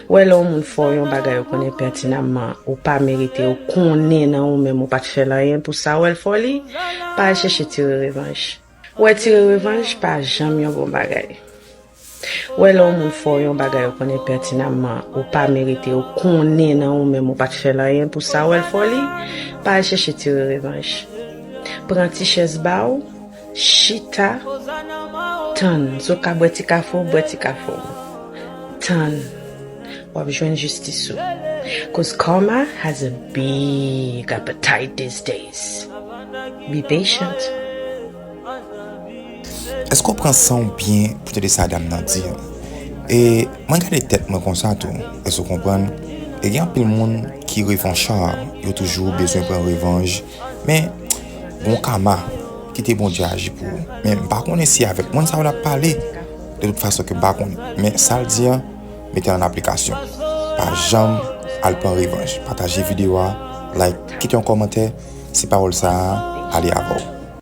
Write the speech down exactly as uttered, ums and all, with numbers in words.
Ou wè, lè yon moun fè w yon bagay ou konnen pètinamman ou pa merite, ou konnen nan ou menm ou pa t fè l anyen pou sa, ou wè l fè w li, pa al chèche tire revanj. Ou wè, tire revanj pa janm yon bon bagay. Ou wè, lè yon moun fè w yon bagay ou konnen pètinamman ou pa merite, ou konnen nan ou menm ou pa t fè l anyen pou sa, ou wè l fè w li, pa al chèche tire revanj. Pran ti chèz ba w, chita, tann. Si w ka bwè ti kafe w, bwè ti kafe w. Tann. W ap jwenn jistis ou. 'Cause karma has a big appetite these days. Be patient. Èske w pran san w byen pou tande sa dam nan di an? E mwen gade tèt mwen konsa tou. Èske w konprann? E gen anpil moun ki revanchar, yo toujou bezwen pran revanj. Men, gon kama, kite Bondye aji pou ou. Men m pa konnen si avèk moun sa yo l ap pale. De tout fason ke m pa konnen. Men sa l di an, mete l an aplikasyon. Pa janm al pran revanj. Pataje videyo a, like, kite yon kòmantè, si pawòl sa a ale avè w.